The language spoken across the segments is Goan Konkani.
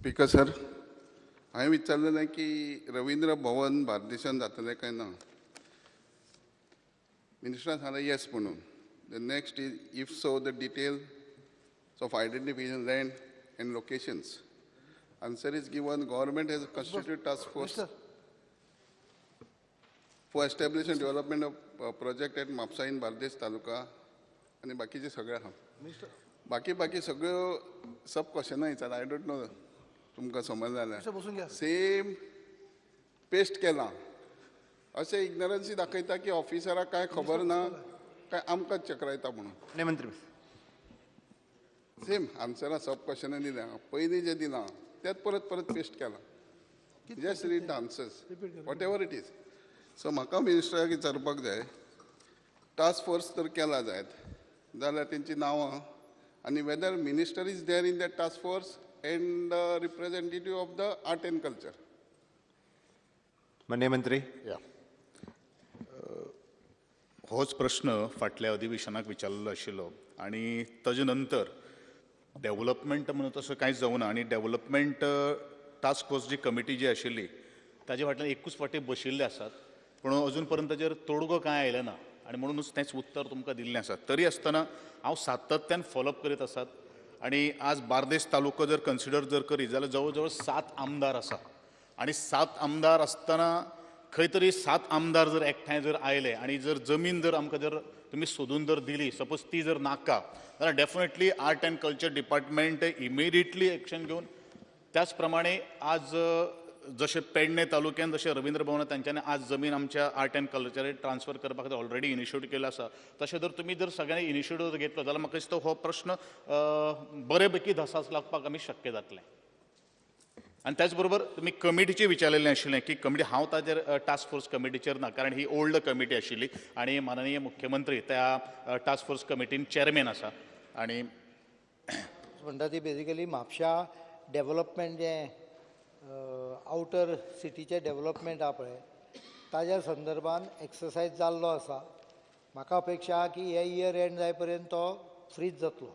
स्पीकर सर, हांवें विचारलेलें की रवींद्र भवन बार्देशान जातलें काय ना. मिनिस्टरान सांगलें येस म्हणून. The next is, if so, the details of identification, land and locations. Answer is given, government has constituted task force for establishment development of project at Mapusa in Bardez taluka आनी बाकीचे सगळे आहा. बाकी बाकी सगळ्यो सब क्वेश्चनां विचारला. I don't know तुमकां समज जाल्यार सेम पेस्ट केलां. अशें इग्नरन्सी दाखयता की ऑफिसराक कांय खबर ना, काय आमकां चक्रायता म्हणून. मंत्री, सेम आन्सरां सब क्वेश्चनां दिल्या. पयलीं जें दिलां तेंच परत परत पेस्ट केलां. Just read the answers, whatever it is. So म्हाका मिनिस्टराक विचारपाक जाय, टास्क फोर्स तर केला जायत जाल्यार तेंची नांवां आनी whether minister is there in that task force and representative of the art and culture. माननीय मंत्री. या, होच प्रश्न फाटल्या अधिवेशनाक विचारलेलो आशिल्लो आनी ताजे नंतर डेव्हलपमेंट म्हणून तसो कांयच जावना. आनी डेव्हलपमेंट टास्क फोर्स जी कमिटी जी आशिल्ली ताजे फाटल्यान एकूच फावटी बशिल्ले आसात, पूण अजून पर्यंत ताजेर तोडगो कांय आयलें ना आनी म्हणूनच तेंच उत्तर तुमकां दिल्लें आसा. तरी आसतना हांव सातत्यान फॉलोअप करीत आसात आनी आज बार्देस तालुको जर कन्सिडर जर करीत जाल्यार जवळ जवळ 7 आमदार आसा आनी 7 आमदार आसतना खंय तरी 7 आमदार जर एकठांय जर आयले आनी जर जमीन जर आमकां जर तुमी सोदून जर दिली, सपोज ती जर नाका जाल्यार definitely art and culture department immediately action घेवन, त्याच प्रमाणे आज जशें पेडणे तालुक्यान जशें रवींद्र भवन तांच्यांनी आज जमीन आमच्या आर्ट अँड कल्चराक ट्रान्सफर करपा खातीर ऑलरेडी इनिशिएट केलो आसा, तशें जर तुमी जर सगळ्यांनी इनिशिएटीव घेतलो जाल्यार म्हाका दिसता हो प्रश्न बरे पैकी धसास लागपाक आमी शक्य जातलें. आनी त्याच बरोबर तुमी कमिटीचें विचारलेलें आशिल्लें की कमिटी, हांव ताजेर टास्क फोर्स कमिटीचेर ना, कारण ही ओल्ड कमिटी आशिल्ली आनी माननीय मुख्यमंत्री त्या टास्क फोर्स कमिटीन चेअरमॅन आसा. आनी म्हणटा ती बेजिकली म्हापशा डेवलपमेंट जें आवटर सिटीचें डेवलपमेंट आहा पळय ताज्या संदर्भान एक्सरसायज जाल्लो आसा. म्हाका अपेक्षा आहा की हे इयर एंड जाय पर्यंत तो फ्रीज जातलो,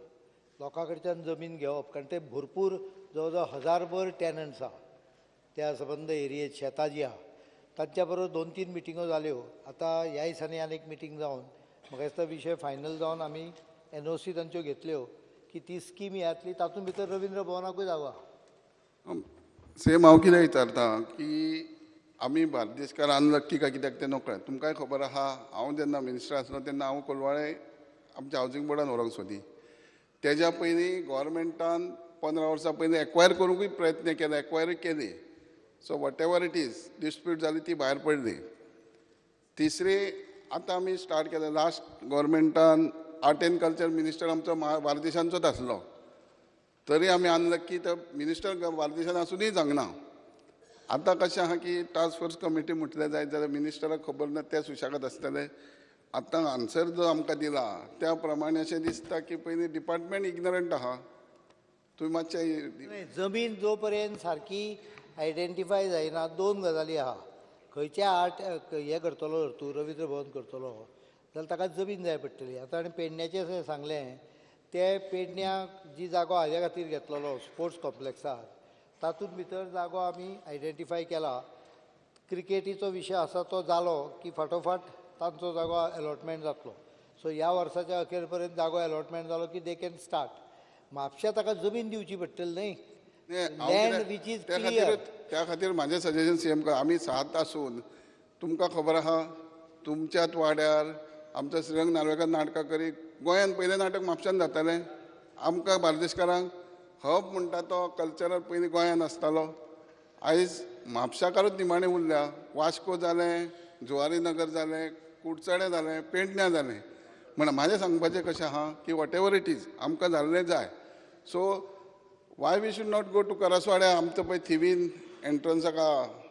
लोकां कडच्यान जमीन घेवप, कारण ते भरपूर जवळ जवळ 1000 टेनंट्स आहा त्या संबंद एरियेत, शेतां जी आहा तांच्या बरोबर 2-3 मिटिंगो जाल्यो. आतां ह्या दिसांनी आनी एक मिटींग जावन म्हाका दिसता विशय फायनल जावन आमी NOC तांच्यो घेतल्यो की ती स्कीम येतली, तातूंत भितर रवींद्र भवनाकूय जागो आहा. सेम हांव कितें विचारता की आमी बार्देसकार अनलक्की काय कित्याक तें नकळत. तुमकांय खबर आहा, हांव जेन्ना मिनिस्टर आसलो तेन्ना हांव कोलवाळे आमच्या हावजींग बोर्डान व्हरूंक सोदी. तेज्या पयलीं गोवोरमेंटान 15 वर्सां पयलीं एक्वायर करूंकूय प्रयत्न केले, एक्वायरूय केली. So whatever it is dispute जाली ती भायर पडली. तिसरी आतां आमी स्टार्ट केलें, लास्ट गोवोरमेंटान आर्ट एंड कल्चर मिनिस्टर आमचो बार्देशांचोच आसलो, तरी आमी अनलक्की तर मिनिस्टर बार्देशान आसुनूय जावंक. आतां कशें आहा की टास्क फोर्स कमिटी म्हटलें जायत जाल्यार मिनिस्टराक खबर ना, ते सुशेगाद आसतले. आतां आन्सर जो आमकां दिला त्या प्रमाणे अशें दिसता की पयलीं डिपार्टमेंट इग्नरंट आहा. तुमी मातशें जमीन जो पर्यंत सारकी आयडेंटिफाय जायना, 2 गजाली आहा. खंयचे आर्ट हें करतलो जर तूं रवींद्र भवन करतलो जाल्यार ताका जमीन जाय पडटली. आतां आनी पेडण्याचें सांगलें, ते पेडण्याक जी जागो हाज्या खातीर घेतलेलो स्पोर्ट्स कॉम्प्लेक्साक, तातूंत भितर जागो आमी आयडेंटिफाय केला. क्रिकेटीचो विशय आसा तो जालो की फाटोफाट तांचो जागो एलॉटमेंट जातलो. सो ह्या वर्साच्या अखेर पर्यंत जागो एलॉटमेंट जालो की they can start. म्हापश्या ताका जमीन दिवची पडटली न्ही, लँड which is clear. त्या खातीर म्हाजें सजेशन सीएम, आमी 7 आसून तुमकां खबर आहा तुमच्याच वाड्यार आमचो श्रीरंग नार्वेकर नाटकां करीत गोंयांत पयलें नाटक म्हापश्यान जातालें. आमकां बार्देशकारांक हब म्हणटा तो कल्चरल पयलीं गोंयांत आसतालो, आयज म्हापशाकारूच निमाणें उरल्या. वास्को जालें, जुवारी नगर जालें, कुडचडें जालें, पेडण्यां जालें. म्हण म्हाजें सांगपाचें कशें आहा की what ever it is आमकां जाल्लें जाय. So why we should not go to करासवाड्या, आमचो पळय थिवीन एंट्रन्साका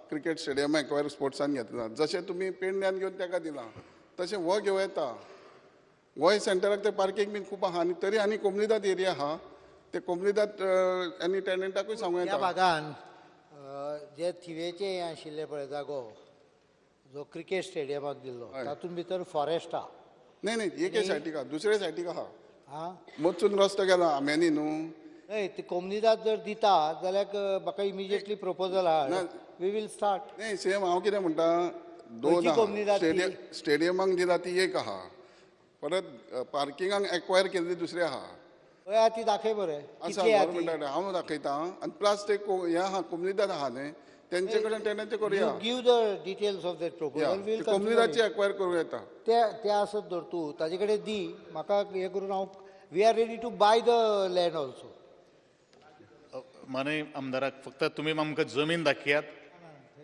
क्रिकेट स्टेडियम एक्वायर स्पोर्ट्सान घेतला, जशें तुमी पेडण्यान घेवन ताका दिलां तशें हो घेवं येता. गोंय सेंटराक ते पार्कींग बीन खूब आहा आनी तरी आनी कोमलीदाद एरिया आहा, ते कोमलीदाद आनी टेनंटाकूय सांगूं येता. ह्या भागान जे थिवेचे हें आशिल्लें पळय जागो जो क्रिकेट स्टेडियमाक दिल्लो तातूंत भितर फॉरेस्ट आहा. न्ही न्ही एके सायडीक आहा, दुसरे सायडीक आहा. मदसून रस्तो गेला आंब्यांनी न्हू, न्हय, ती कोमनिदाद जर दिता जाल्यार म्हाका इमिजिएटली प्रपोजल हाड, we will start. न्ही सेम हांव कितें म्हणटा, दोन खंयची? स्टेडियमाक दिला ती एक आहा, परत पार्किंगाक एक्वायर केल्ली दुसरी आहा. हय, ती दाखय बरें. आसा गव्हर्मेंटा हांव दाखयता. आनी प्लस ते हें आहा, कोमनिदाद आहा न्ही, तेंचे कडेन तेणें करुया. Give the details of that proposal. कोमनिदाची acquire करूं येता. ते आसत धर, तूं ताजे कडेन दी म्हाका, हें करून हांव we are ready to buy the land also. माननीय आमदाराक फक्त तुमी आमकां जमीन दाखयात,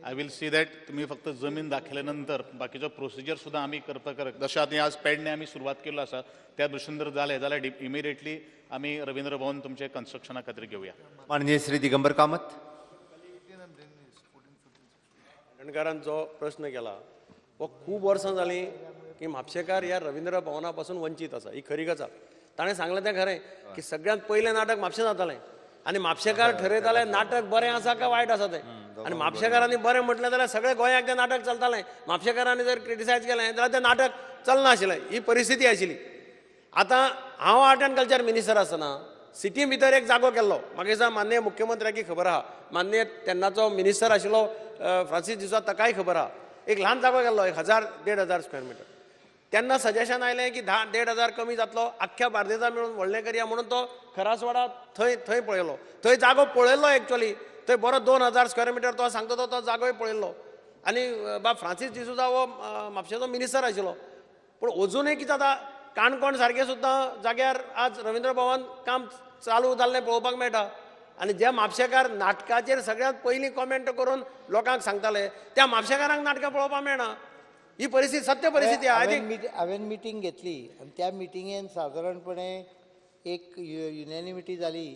I will see that. तुमी फक्त जमीन दाखयल्या नंतर बाकीचो प्रोसिजर सुद्दां आमी करपाक, जशें आतां आज पेडणे आमी सुरवात केल्लो आसा त्या भशेन जर जालें जाल्यार इमिडिएटली आमी रवींद्र भवन तुमचे कन्स्ट्रक्शना खातीर घेवया. माननीय श्री दिगंबर कामत. काणकारान जो प्रश्न केला हो खूब वर्सां जालीं की म्हापशेकार ह्या रवींद्र भवना पासून वंचीत आसा, ही खरी गजाल. ताणें सांगलें तें खरें की सगळ्यांत पयलें नाटक म्हापशें जातालें आनी म्हापशेकार ठरयताले नाटक बरें आसा काय वायट आसा तें, आनी म्हापशेकारांनी बरें म्हटलें जाल्यार सगळें गोंयाक तें नाटक चलतालें, म्हापशेकारांनी जर क्रिटिसायज केलें जाल्यार तें नाटक चलनाशिल्लें, ही परिस्थिती आशिल्ली. आतां हांव आर्ट एंड कल्चर मिनिस्टर आसतना सिटी भितर एक जागो केल्लो, म्हाका दिसता माननीय मुख्यमंत्र्याकी खबर आहा, माननीय तेन्नाचो मिनिस्टर आशिल्लो फ्रांसीस डिसोजा ताकाय खबर आहा, एक ल्हान जागो केल्लो, 1000 1500 स्क्वेअर मिटर. तेन्ना सजेशन आयलें की 10,000 15,000 कमी जातलो, आख्ख्या बार्देजा मेळून व्हडलें करया म्हणून तो खरासवाडा थंय थंय पळयलो, थंय जागो पळयलो एक्चुअली, थंय बरो 2000 स्क्वेअर मिटर तो सांगता तो तो जागोय पळयल्लो. आनी बाब फ्रांसीस डिसोजा हो म्हापशेचो मिनिस्टर आशिल्लो. पूण अजुनूय कितें जाता, काणकोण सारकें सुद्दां जाग्यार आज रवींद्र भवन काम चालू जाल्लें पळोवपाक मेळटा. आनी जे म्हापशेकार नाटकाचेर सगळ्यांत पयलीं कॉमेंट करून लोकांक सांगताले त्या म्हापशेकारांक नाटकां पळोवपाक मेळना, ही परिस्थिती सत्य परिस्थिती. I think हांवें मिटींग घेतली आनी त्या मिटिंगेन सादारणपणे एक युनॅनिमिटी जाली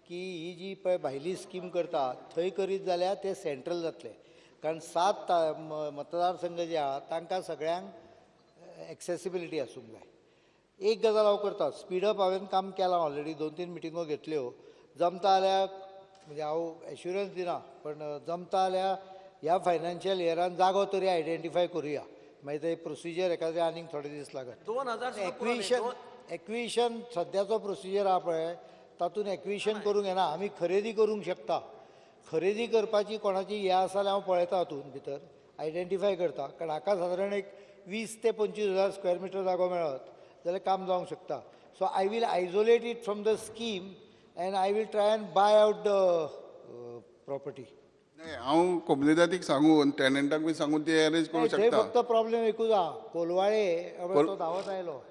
की ही जी पळय भायली स्कीम करता थंय करीत जाल्यार ते सेंट्रल जातले, कारण 7 मतदारसंघ जे आहा तांकां सगळ्यांक एक्सेसिबिलिटी आसूंक जाय. एक गजाल हांव करता, स्पीडअप हांवें काम केलां ऑलरेडी, 2-3 मिटिंगो घेतल्यो. जमता जाल्यार म्हणजे हांव एश्युरन्स दिना, पण जमता जाल्यार ह्या फायनान्शियल इयरान जागो तरी आयडेंटिफाय करुया, मागीर ते प्रोसिजर एखाद्रे आनीक थोडे दीस लागत. 2000 एक्विशन सद्याचो प्रोसिजर आहा पळय तातूंत एक्विशन करूंक येना, आमी खरेदी करूंक शकता. खरेदी करपाची कोणाची हें आसा जाल्यार हांव पळयता, हातूंत भितर आयडेंटिफाय करता, कारण हाका सादारण एक 20 ते 25,000 स्क्वेअर मिटर जागो मेळत जाल्यार काम जावंक शकता. So I will isolate it from the scheme and I will try and buy out the property. हांव कोमनिदादीक सांगून टेनंटाक बी सांगून ते अरेंज करूंक शकता. फक्त प्रॉब्लेम एकूच आहा, कोलवाळे तो धांवत आयलो,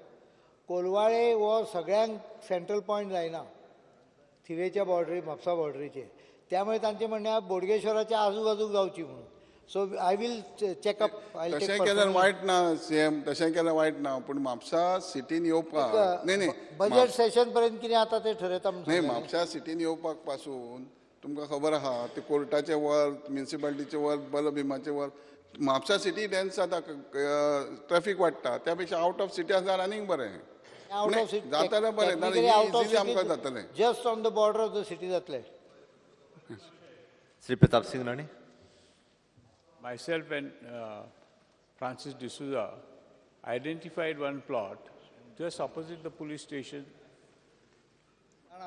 कोलवाळे हो सगळ्यांक सेंट्रल पॉयंट जायना थिवेच्या बॉर्डरी, म्हापसा बॉर्डरीचे, त्यामुळे तांचें म्हणणें आहा बोडगेश्वराच्या आजूबाजूक जावची म्हणून. So I will check up. तशें केल्यार वायट ना सीएम, तशें केल्यार वायट ना, पूण म्हापसा सिटीन येवपाक न्ही न्ही बजेट सेशन पर्यंत कितें आतां तें ठरयता. न्ही, म्हापसा सिटीन येवपाक पासून तुमकां खबर आहा ते कोर्टाचें वर्क, म्युनिसिपालिटीचें वर्क, बलभीमाचें वर्क, म्हापसा सिटी डेन्स जाता, ट्रॅफीक वाडटा, त्या पेक्षा आवट ऑफ सिटी आसल्यार आनीक बरें. आउट ऑफ सिटी जातालें बरें, इझिली आमकां जातलें, just on the border of the city जातलें. Shri Pratap Singh Rane. Myself and Francis D'Souza identified one plot just opposite the police station,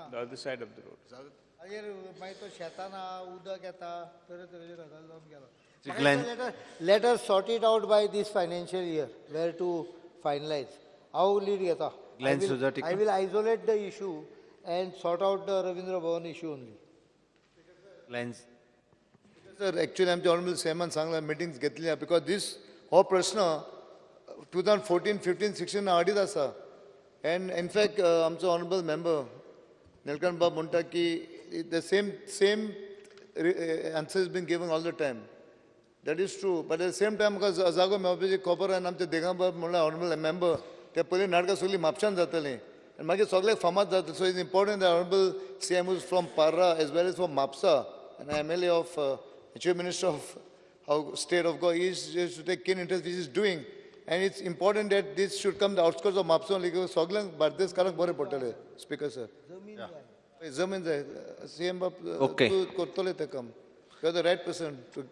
the other side of the road. मागीर तो शेतान उदक येता, तरेतरेच्यो गजाली जावन गेलो. Let us sort it out by this financial year where to finalize. हांव लीड घेता. I will isolate the issue and sort out the Ravindra Bhavan issue only. Sir, actually आमचे ऑनरेबल सीएमान सांगला, मिटिंग्स घेतली because these हो प्रश्न 2014, 15, 16 आडीच आसा. एंड इनफॅक्ट आमचो ऑनरेबल मेंबर निलकंठ बाब म्हणटा की the same answer is been given all the time. That is true, but at the same time म्हाका जागो मेळपाची खबर आनी आमच्या दिगंबर म्हणल्यार ऑनरेबल मेंबर ते पयलीं नाटकां सगळीं म्हापशान जातलीं आनी मागीर सगळ्याक फामाद जातलें. So is important the honourable CM is from Parra as well as from Mapusa and MLA of Chief Minister of our state of Goa is to take keen interest, which is doing, and it's important that this should come the outskirts of Mapusa only. सगळ्यांक बार्देसकारांक बरें पडटलें. स्पीकर सर, जमीन जाय, सीएम बाब करतले तें काम. You are the right person to.